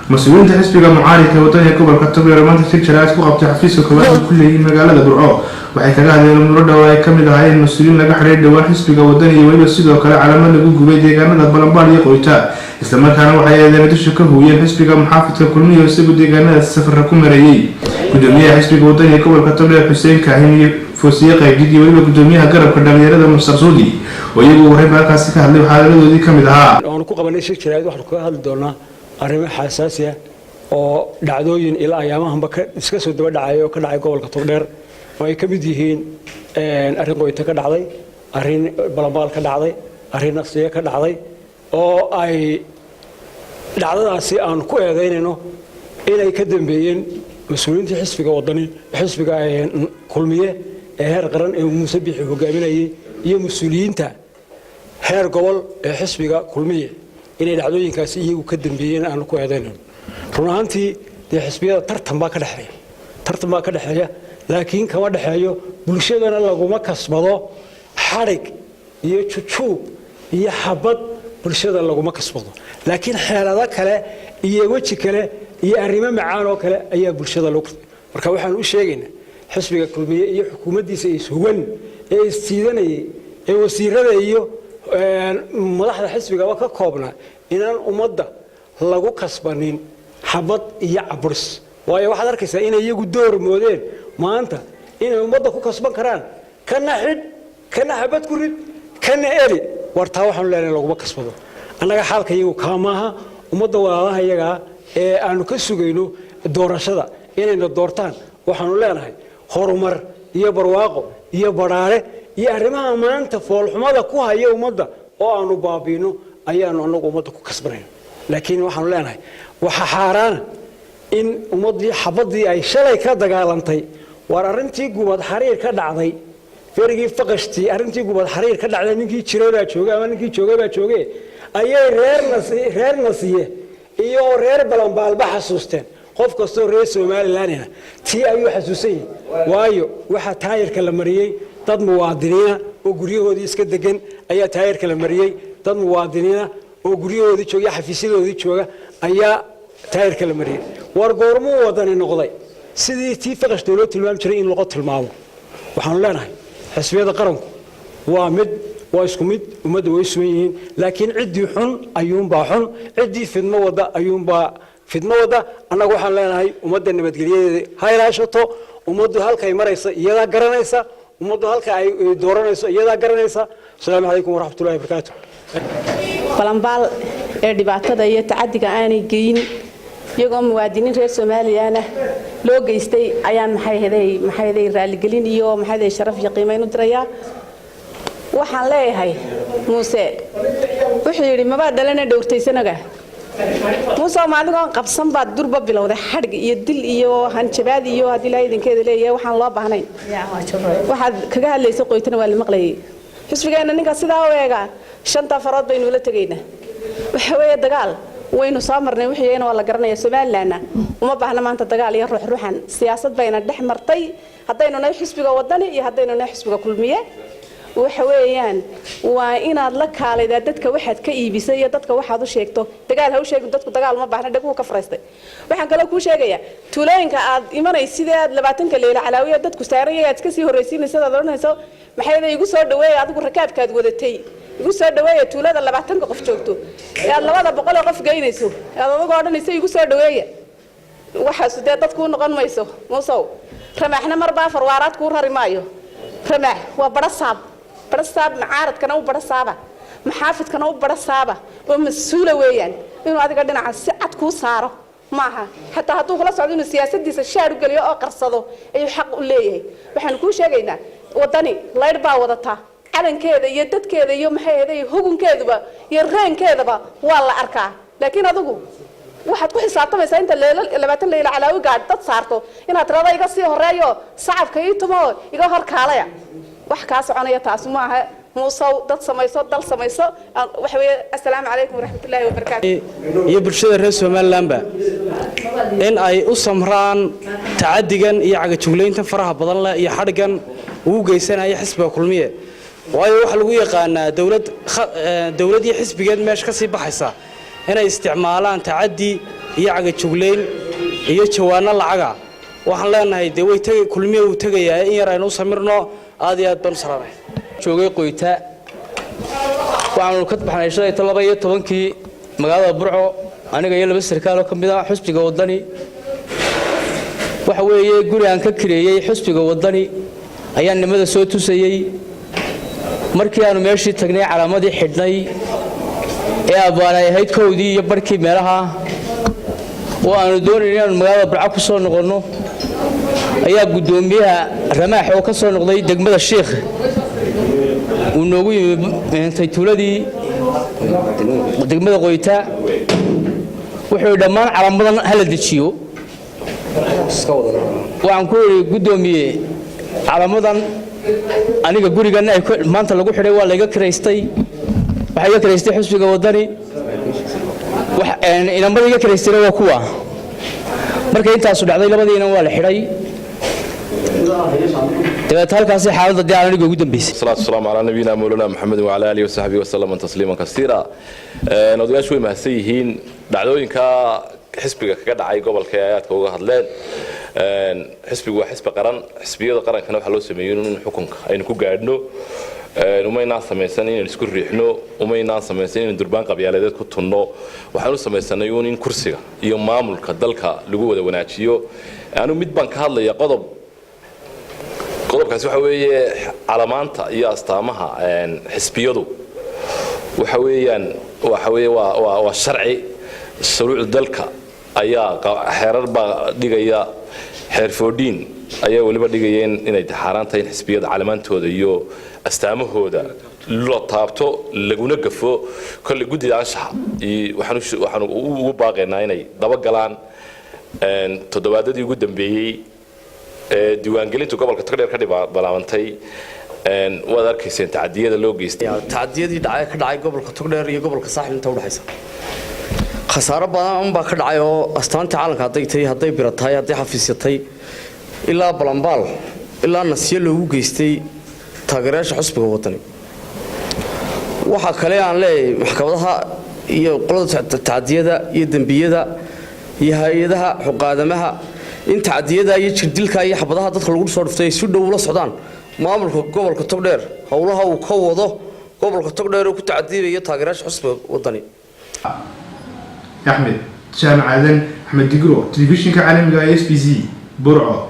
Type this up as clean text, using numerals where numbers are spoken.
Mas-uuliyiinta xisbiga mucaaridka Wadaniga gobolka Togdheer maanta shir jaraa'id ku qabtay xafiiska koowaad ay ku leeyihiin magaalada Burco waxay kaga hadleen umuuro dhow ay ka mid ahaayeen mas-uuliyiin laga xidhay dhowaan xisbiga Wadani iyo weliba sidoo kale calamo lagu gubay deegaanada Balanbaal iyo Qoyta. Islamarkaana waxay eedeena dusha ka huuyeen xisbiga muxaafidka Kulmiyo, isagu deegaanadaasi safarra ku mareeyey. Gudoomiyaha xisbiga Wadaniga gobolka Togdheer, Xuseen Kaahin iyo Foosiye Qaybdid, iyo weliba gudoomiyaha garabka dhalinyarada, Mustar Suudi, oo iyagu warreynba halkaasi ka hadlay, waxaa hadaladoodii ka mid ahaa: Waanu ku qabanay shir jaraa'id. Waxaanu kaga hadli doonaa arrimo xasaasi ah oo dhacdooyin ilaa ayaamahanba iska soo daba dhacay oo ka dhacay gobolka Togdheer, oo ay ka mid yihiin arrin Qoyto ka dhacday, arrin Balambaal ka dhacday, arrin Naqsiye ka dhacday, oo ay dhacdadaasi aanu ku eedaynayno inay ka dambeeyeen mas-uuliyiintii xisbiga Wadani, xisbiga Kulmiye ee heer qaran ee Muuse Biixi hogaaminayay, iyo mas-uuliyiinta heer gobol ee xisbiga Kulmiye, inay dhacdooyinkaasi iyagu ka dambeeyeen aanu ku eedaynayno. Run ahaantii dee xisbiyada tartan baa ka dhexeeya, tartan baa ka dhexeeya, laakiin kama dhexeeyo bulshadana laguma kasbado xadhig iyo jujuub iyo xabad, bulshada laguma kasbado, laakiin xeelado kale iyo weji kale iyo arrimo macaan oo kale ayaa bulshada lagu. Marka waxaanu u sheegaynaa xisbiga Kulmiye iyo xukuumaddiisa ishuwan ee istiidanayay ee wasiirada iyo madaxda xisbigaba ka koobnaa inaan ummadda lagu kasbanin xabad iyo caburis. Waayo, waxaad arkaysaa inay iyagu door moodeen maanta inay ummadda ku kasban karaan: kana xidh, kana xabad ku rid, kana eri. War taa waxaanu leenahay laguma kasbado. Annaga xaalka iyagu kaa maaha. Ummadda walaalaha iyagaa ee aanu ka sugayno doorashada inayna doortaan, waxaanu leenahay horumar iyo barwaaqo iyo badhaare iyo arrimaha maanta foolxumada ku haya ummadda oo aanu baabiino ayaanu annagu ummadda ku kasbanayna. Laakiin waxaanu leenahay waxa xaaraana in ummaddii xabaddii ay shalay ka dagaalantay. Waar arrintii Gubad Xariir ka dhacday, berigii faqashtii, arrintii Gubad Xariir ka dhacday, ninkii jiray baa joogay ama ninkii joogay baa jooge, ayay reer Nasiye iyo reer Balanbaalba xasuusteen. Qof kastoo reer Somalilandna tii ayuu xasuusan yahay. Waayo, waxaa taayirka la mariyey dad muwaadiniina oo guryahoodii iska degan ayaa taayirka la mariyey. Dad muwaadiniina oo guryahoodii jooga, xafiisyadoodii jooga ayaa taayirka la mariyey. War goormuu Wadani noqday sidii tii faqashta loo tilmaami jiray in loo tilmaamo? Waxaanu leenahay xisbiyada qaranku waa mid, waa isku mid, ummadda way sugan yihiin, laakiin ciddii xun ayuunbaa xun, ciddii fidmo wadda ayuunbaa fidmo wadda. Annagu waxaan leenahay ummadda nabadgelyadeeda ha ilaashato. Ummaddu halkay maraysa iyadaa garanaysa, ummaddu halka ay dooranayso iyadaa garanaysa. Asalaamu calaykum waraxmatullahi wabarakaatu. Balambaal ee dhibaatada iyo tacadiga aanay geyin, iyagoo muwaadiniin reer Somalilandna loo geystay, ayaan maxay heday raaligelin iyo maxay heday sharaf iyo qiimayn u dirayaa. Waxaan leeyahay Muuse wuxuu yidhi mabaa dhalana dhowrtaysanaga. Muuse, ma adigoon qabsan baad durba bilowday xadhig iyo dil iyo hanjabaad iyo haddii ilahay idinkeeda leeyahay waxaan loo baahnayn. Waxaad kaga hadlaysa Qoytana waa la maqlayay. Xisbigeenna ninka sidaa u eega shanta farood baynu ula tegaynaa. Waxa weeye dagaal waynu soo marnay, wixii waa la garanaya. Somalilandna uma baahna maanta dagaal iyo ruxruxan. Siyaasad bayna dhex martay, haddaynu nahay xisbiga Wadani iyo haddaynu nahay xisbiga Kulmiye. Waxa weeyaan waa inaad la kaalaydaa dadka waxaad ka iibisay iyo dadka waxaad u sheegto. Dagaal ha u sheegin dadku, dagaal uma baahna, dhaguhu ka faraystay. Waxaan kaloo kuu sheegayaa tuulooyinka aad imanaysidee aad 20-ka Leyla Calaawiya dadku saaran yahay aad iska sii horraysiinaysa, aad odhanayso maxay igu soo dhaweeya, adigu rakaabkaad wadatay igu soo dhaweeya, tuulada 20-ka qof joogto ee aad 200 oo qof geynayso ee aad adigu odhanayso igu soo dhaweeya, waxaasu dee dadkuu noqon mayso. Muusow, Ramaaxna marba afar waaraad kuu rari maayo. Ramaax waa badhasaab, badhasaab macaaradkana u badhasaaba, maxaafidkana u badhasaaba oo mas-uula weeyaan. Inuu adiga dhinaca si cad kuu saaro maaha. Xataa hadduu kula socdo, inuu siyaasadiisa shaar u geliyo oo qarsado ayuu xaq u leeyahay. Waxaanu kuu sheegaynaa Wadani laydh baa wadataa, calankeeda iyo dadkeeda iyo maxay ahayd hugunkeeduba iyo reenkeedaba waa la arkaa. Laakiin adigu waxaad ku xisaabtamaysaa inta 20 Leyla Calaawi gaadh dad saarto inaad tirada iga sii horeeyo, sacabka ii tumo, iga hor kaalaya. Wax kaa soconaya taasi maaha. Muusow, dad samayso, dal samayso. Waxa weeye, assalaamu calaykum waraxmatullaahi wabarakaatu. Iyo bulshada reer Somalilandba in ay u samraan tacadigan iyo cagajuglayntan faraha badan leh iyo xadhiggan uu geysanaya xisbiga Kulmiye. Waayo, waxaa lagu yaqaanaa dowlad dowlad iyo xisbigeed meesha ka sii baxaysa. Inay isticmaalaan tacaddi iyo cagajuglayn iyo jawaano lacaga, waxaan leenahay dee way tegi, Kulmiye wuu tegayaa, in yar aynu u samirno. Aad iyo aad baan u salaamay. Joogay Qoyta, waxaanu ka baxnay shalay 12-kii magaalada Burco, aniga iyo laba sarkaal oo ka mid ah xusbiga Waddani. Waxa weeye guri aan ka kireeyey xusbiga Waddani ayaan nimada soo tusayey. Markii aanu meeshii tagnay, calaamadii xidhnay ee abbaan ay ahayd 1:30 meelaha, oo aanu doonayn inaanu magaalada Burco ku soo noqonno, ayaa guddoomiyaha Ramaax oo ka soo noqday degmada Shiikh uu noogu yimi intay tuuladii degmada Qoyta. Wuxuu yidhi, "Dhammaan calaamadan hala dejiyo." Waxaan ku yidhi, "Guddoomiye, calaamadan aniga gurigan ay maanta lagu xidhay waa layga kiraystay, waxaa iga kiraystay xusbiga Waddani, inamada iga kiraystayna waa kuwa." Markay intaasu dhacday, labadii inan waa la xidhay. Dabeet halkaasi xaaladda dee aan aniga ugu dambeysay. Salaatu wasalaamu calaa nabiyina mawlana Maxamed wacala aalihi wasaxbihi wasalama tasliiman kasiira. Odayaashu way mahadsan yihiin. Dhacdooyinka xisbiga kaga dhacay gobolka ee aadka uga hadleen, xisbigu waa xisbi qaran. Xisbiyada qarankana waxaa loo sameeyey in xukunka aynu ku gaadhno. Umaynaan samaysan inaynu isku riixno, umaynaan samaysan inaynu durbaan qabyaaladeed ku tunno. Waxaan u samaysanay uun in kursiga iyo maamulka dalka lagu wada wanaajiyo. Anu mid baan ka hadlaya, qodob. Qodobkaasi waxa weeye calamaanta iyo astaamaha xisbiyadu. Waxa weeyaan, waxa weeye waa sharci. Shuruucda dalka ayaa xeerar baa dhigaya, xeer 14 ayaa weliba dhigaya inay xaaraan tahay in xisbiyada calamaantooda iyo astaamahooda la taabto laguna gafo. Kolley guddida anshaxa iyo waxaan ugu baaqaynaa inay dabagalaan. Toddobaadadii ugu dambeeyey ee diiwaangelintu gobolka Togdheer ka bilaabantay, waad arkayseen tacadiyada loo geystay. Tacadiyadii dhacay ka dhacay gobolka Togdheer iyo gobolka Saaxil inta udhexaysa, khasaaro badan baa ka dhacay oo astaantii caalanka hadday tahay, hadday bira tahay, hadday xafiisyatay, ilaa Balambaal ilaa Nasiyo loogu geystay taageerayaasha xusbiga Wadani. Waxaa kale aan leeyahay maxkamadaha iyo qolada tacadiyada iyo dembiyada iyo hay-adaha xuquuqaadamaha in tacadiyada iyo jirdilka iyo xabadaha dadka lagu soo dhuftay ay si dhow ula socdaan maamulka gobolka Togdheer, howlaha uu ka wado gobolka Togdheer oo ku tacadiyayo taageerayaasha xusbiga Wadani. Axmed Jaamac Aadan, Axmed Digro, telefishinka caalamiga ee SBC, Burco.